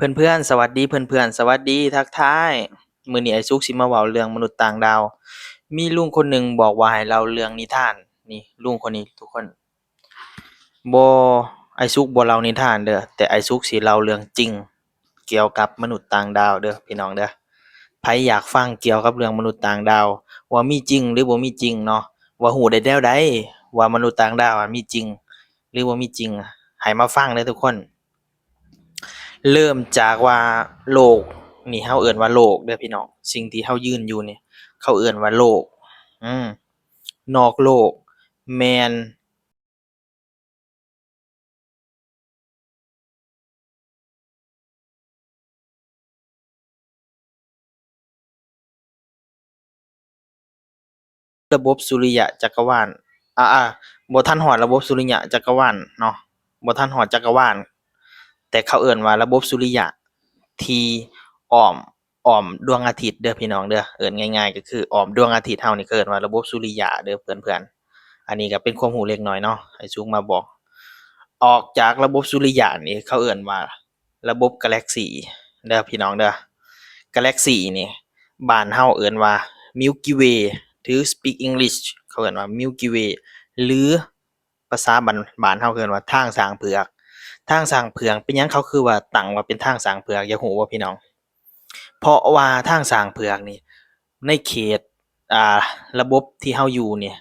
ເພື່ອນໆ ສະຫວັດດີ ເພື່ອນໆ ສະຫວັດດີ ທັກທາຍ. ມື້ນີ້ອ້າຍສຸກຊິມາເວົ້າເລື່ອງມະນຸດຕ່າງດາວ. ມີລຸງຄົນໜຶ່ງບອກວ່າໃຫ້ເລົ່າເລື່ອງນິທານ. ນີ້ລຸງຄົນນີ້ທຸກຄົນ ບໍ່ ອ້າຍສຸກບໍ່ເລົ່ານິທານເດີ້, ແຕ່ອ້າຍສຸກຊິເລົ່າເລື່ອງຈິງກ່ຽວກັບມະນຸດຕ່າງດາວເດີ້ ພີ່ນ້ອງເດີ້. ໃຜຢາກຟັງກ່ຽວກັບເລື່ອງມະນຸດຕ່າງດາວ ວ່າມີຈິງ ຫຼື ບໍ່ມີຈິງເນາະ, ວ່າຮູ້ໄດ້ແນວໃດວ່າມະນຸດຕ່າງດາວອະມີຈິງ ຫຼື ບໍ່ມີຈິງ ໃຫ້ມາຟັງເດີ້ທຸກຄົນ. ເລີ່ມຈາກວ່າໂລກນີ້ ເຮົາເອີ້ນວ່າໂລກເດີ້ພີ່ນ້ອງ, ສິ່ງທີ່ເຮົາຢືນຢູ່ນີ້ ເຂົາເອີ້ນວ່າໂລກ. ອືມ ນອກໂລກແມ່ນ ລະບົບສຸລິຍະຈັກກະວານ ອາ ອາ ບໍ່ທັນຮອດລະບົບສຸລິຍະຈັກກະວານເນາະ, ບໍ່ທັນຮອດຈັກກະວານ, ແຕ່ເຂົາເອີ້ນວ່າລະບົບສຸລິຍະທີ່ອ້ອມ ອ້ອມດວງອາທິດເດີ້ພີ່ນ້ອງເດີ້. ເອີ້ນງ່າຍໆກໍຄືອ້ອມດວງອາທິດເຮົານີ້ ເຂົາເອີ້ນວ່າລະບົບສຸລິຍະເດີ້ເພື່ອນໆ. ອັນນີ້ກໍເປັນຄວາມຮູ້ເລັກນ້ອຍເນາະ ອ້າຍສຸກມາບອກ. ອອກຈາກລະບົບສຸລິຍະນີ້ ເຂົາເອີ້ນວ່າລະບົບກາແລັກຊີເດີ້ພີ່ນ້ອງເດີ້. ກາແລັກຊີນີ້ ບ້ານເຮົາເອີ້ນວ່າ Milky Way ຫຼື Speak English ເຂົາເອີ້ນວ່າ Milky Way ຫຼື ພາສາບ້ານ ບ້ານເຮົາເອີ້ນວ່າທາງຊ້າງເຜືອກ. ທາງຊ້າງເຜືອກ ເປັນຫຍັງເຂົາຄືວ່າຕັ້ງວ່າເປັນທາງຊ້າງເຜືອກ ຢາກຮູ້ບໍ່ພີ່ນ້ອງ? ເພາະວ່າທາງຊ້າງເຜືອກນີ້ ໃນເຂດ ອ່າ ລະບົບທີ່ເຮົາຢູ່ນີ້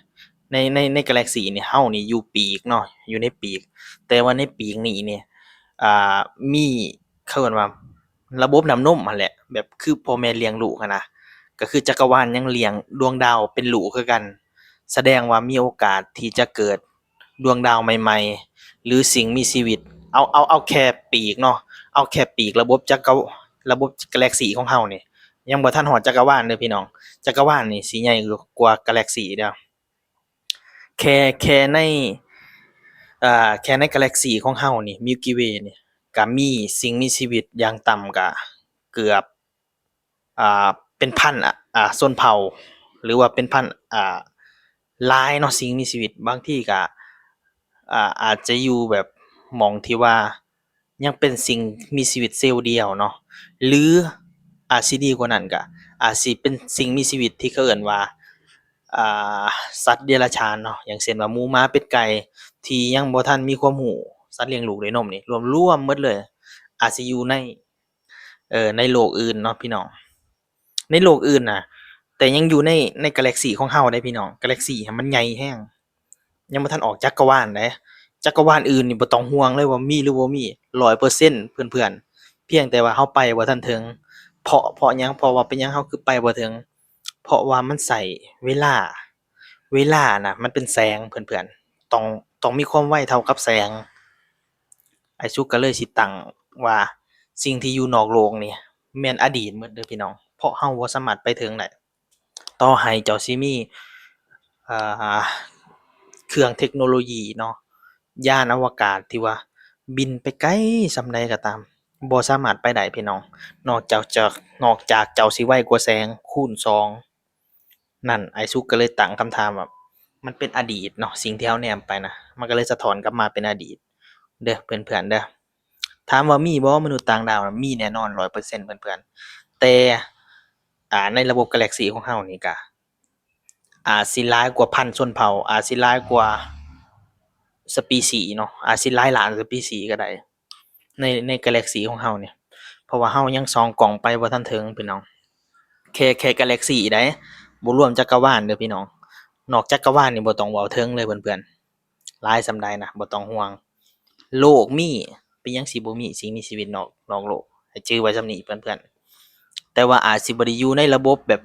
ໃນ ໃນ ໃນກາແລັກຊີນີ້ ເຮົານີ້ຢູ່ປີກເນາະ ຢູ່ໃນປີກ, ແຕ່ວ່າໃນປີກນີ້ນີ້ ອ່າ ມີ ເຂົາເອີ້ນວ່າລະບົບນ້ຳນົມຫັ້ນແຫຼະ ແບບຄືພໍ່ແມ່ລ້ຽງລູກຫັ້ນນະ, ກໍຄືຈັກກະວານຍັງລ້ຽງດວງດາວເປັນລູກຄືກັນ. ສະແດງວ່າມີໂອກາດທີ່ຈະເກີດ ດວງດາວໃໝ່ໆ ຫຼື ສິ່ງມີຊີວິດ. ເອົາ ເອົາ ເອົາແຄ່ປີກເນາະ, ເອົາແຄ່ປີກລະບົບຈັກກະ ລະບົບກາແລັກຊີຂອງເຮົານີ້ ຍັງບໍ່ທັນຮອດຈັກກະວານເດີ້ພີ່ນ້ອງ. ຈັກກະວານນີ້ຊິໃຫຍ່ກວ່າກາແລັກຊີເດີ້. ແຄ່ ແຄ່ໃນ ເອີ ແຄ່ໃນກາແລັກຊີຂອງເຮົານີ້ Milky Way ນີ້ ກະມີສິ່ງມີຊີວິດຢ່າງຕ່ຳກະເກືອບ ອ່າ ເປັນພັນ ອາ ຊົນເຜົ່າ ຫຼືວ່າເປັນພັນ ອາ ຫຼາຍເນາະ ສິ່ງມີຊີວິດ. ບາງທີກະ ອາ ອາດຈະຢູ່ແບບ ໝ່ອງທີ່ວ່າຍັງເປັນສິ່ງມີຊີວິດເຊວດຽວເນາະ ຫຼືອາດຊິດີກວ່ານັ້ນກະ ອາດຊິເປັນສິ່ງມີຊີວິດທີ່ເຂົາເອີ້ນວ່າ ອາ ສັດເດຍລະສານເນາະ, ຢ່າງເຊັ່ນວ່າໝູ ໝາ ເປັດ ໄກ່ ທີ່ຍັງບໍ່ທັນມີຄວາມຮູ້, ສັດລ້ຽງລູກດ້ວຍນົມນີ້ ລວມໆໝົດເລີຍ ອາດຊິຢູ່ໃນ ເອີ ໃນໂລກອື່ນເນາະພີ່ນ້ອງ, ໃນໂລກອື່ນນະ, ແຕ່ຍັງຢູ່ໃນ ໃນກາແລັກຊີຂອງເຮົາເດ້ພີ່ນ້ອງ. ກາແລັກຊີຫັ້ນມັນໃຫຍ່ແຮງ, ຍັງບໍ່ທັນອອກຈັກກະວານເດ້. ຈັກກະວານອື່ນນີ້ບໍ່ຕ້ອງຫ່ວງເລີຍວ່າມີຫຼືບໍ່ມີ ຮ້ອຍເປີເຊັນເພື່ອນໆ, ພຽງແຕ່ວ່າເຮົາໄປບໍ່ທັນເຖິງ. ເພາະ ເພາະຫຍັງ? ເພາະວ່າເປັນຫຍັງເຮົາຄືໄປບໍ່ເຖິງ? ເພາະວ່າມັນໃຊ້ເວລາ, ເວລານະມັນເປັນແສງເພື່ອນໆ, ຕ້ອງ ຕ້ອງມີຄວາມໄວເທົ່າກັບແສງ. ອ້າຍສຸກກໍເລີຍຊິຕັ້ງວ່າ ສິ່ງທີ່ຢູ່ນອກໂລກນີ້ແມ່ນອະດີດໝົດເດີ້ພີ່ນ້ອງ, ເພາະເຮົາບໍ່ສາມາດໄປເຖິງໄດ້. ຕໍ່ໃຫ້ເຈົ້າຊິມີ ເອີ ເຄື່ອງເທັກໂນໂລຢີເນາະ, ຍານອະວະກາດທີ່ວ່າບິນໄປໄກສ່ຳໃດກໍຕາມ, ບໍ່ສາມາດໄປໄດ້ພີ່ນ້ອງ, ນອກຈາກ ຈາກ ນອກຈາກເຈົ້າຊິໄວກວ່າແສງຄູນສອງ. ນັ້ນ ອ້າຍສຸກກໍເລີຍຕັ້ງຄຳຖາມວ່າ ມັນເປັນອະດີດເນາະ, ສິ່ງທີ່ເຮົາແນມໄປນະ ມັນກໍເລີຍສະທ້ອນກັບມາເປັນອະດີດເດີ້ເພື່ອນໆເດີ້. ຖາມວ່າມີບໍ່ມະນຸດຕ່າງດາວ? ມີແນ່ນອນ ຮ້ອຍເປີເຊັນເພື່ອນໆ, ແຕ່ ອ່າ ໃນລະບົບກາແລັກຊີຂອງເຮົານີ້ກະ ອາດຊິຫຼາຍກວ່າພັນຊົນເຜົ່າ, ອາດຊິຫຼາຍກວ່າສະປີຊີເນາະ, ອາດຊິຫຼາຍລ້ານສະປີຊີກໍໄດ້ ໃນ ໃນກາແລັກຊີຂອງເຮົານີ້, ເພາະວ່າເຮົາຍັງສ່ອງກ້ອງໄປບໍ່ທັນເຖິງພີ່ນ້ອງ. ແຄ່ ແຄ່ກາແລັກຊີໃດ໋, ບໍ່ລວມຈັກກະວານເດີ້ພີ່ນ້ອງ. ນອກຈັກກະວານນີ້ບໍ່ຕ້ອງເວົ້າເຖິງເລີຍເພື່ອນໆ. ຫຼາຍສ່ຳໃດນະ ບໍ່ຕ້ອງຫ່ວງ. ໂລກມີ ເປັນຫຍັງຊິບໍ່ມີສິ່ງມີຊີວິດນອກ ນອກໂລກ? ໃຫ້ຈື່ໄວ້ສ່ຳນີ້ເພື່ອນໆ. ແຕ່ວ່າອາດຊິບໍ່ໄດ້ຢູ່ໃນລະບົບແບບ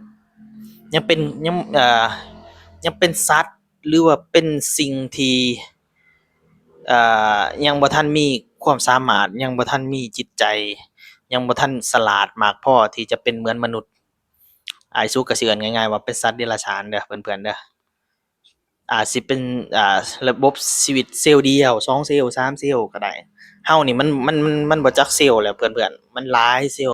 ຍັງເປັນ ຍັງ ເອີ ຍັງເປັນສັດ ຫຼືວ່າເປັນສິ່ງທີ່ ເອີ ຍັງບໍ່ທັນມີຄວາມສາມາດ, ຍັງບໍ່ທັນມີຈິດໃຈ, ຍັງບໍ່ທັນສະຫຼາດມາກພໍທີ່ຈະເປັນເໝືອນມະນຸດ. ອ້າຍສຸກກໍຊິເອີ້ນງ່າຍໆວ່າເປັນສັດເດຍລະສານເດີ້ເພື່ອນໆເດີ້. ອາດຊິເປັນ ອ່າ ລະບົບຊີວິດເຊວດຽວ ສອງເຊວ ສາມເຊວກໍໄດ້. ເຮົານີ້ມັນ ມັນ ມັນ ມັນບໍ່ຈັກເຊວແລ້ວເພື່ອນໆ, ມັນຫຼາຍເຊວ